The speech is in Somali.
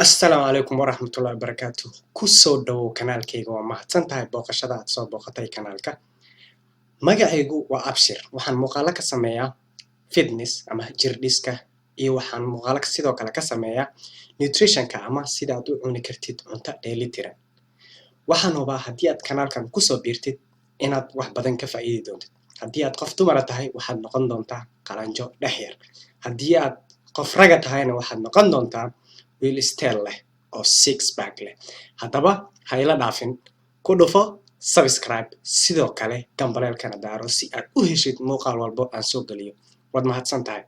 Assalaamu calaykum waraxmatullahi wabarakaatu. Kusoo dhawow kanaalkayga. Waa mahadsan tahay booqashada aad soo booqatay kanaalka. Magacaygu waa Abshir. Waxaan muuqaalo ka sameeyaa fitness ama jirdhiska, iyo waxaan muuqaalo sidoo kale ka sameeyaa nutritionka ama sida aad u cuni kartid cunto dheelitiran. Waxaan hubaa haddii aad kanaalkan kusoo biirtid inaad wax badan ka faa'iidi doontid. Haddii aad qof dumara tahay, waxaad noqon doontaa qalanjo dhex yar. Haddii aad qof raga tahayna, waxaad noqon doontaa wiil style leh oo six pack leh. Haddaba ha ila dhaafin, ku dhufo subscribe, sidoo kale gambaleelkana daaro si aad u heshid muuqaal walbo aan soo geliyo. Waad mahadsan tahay.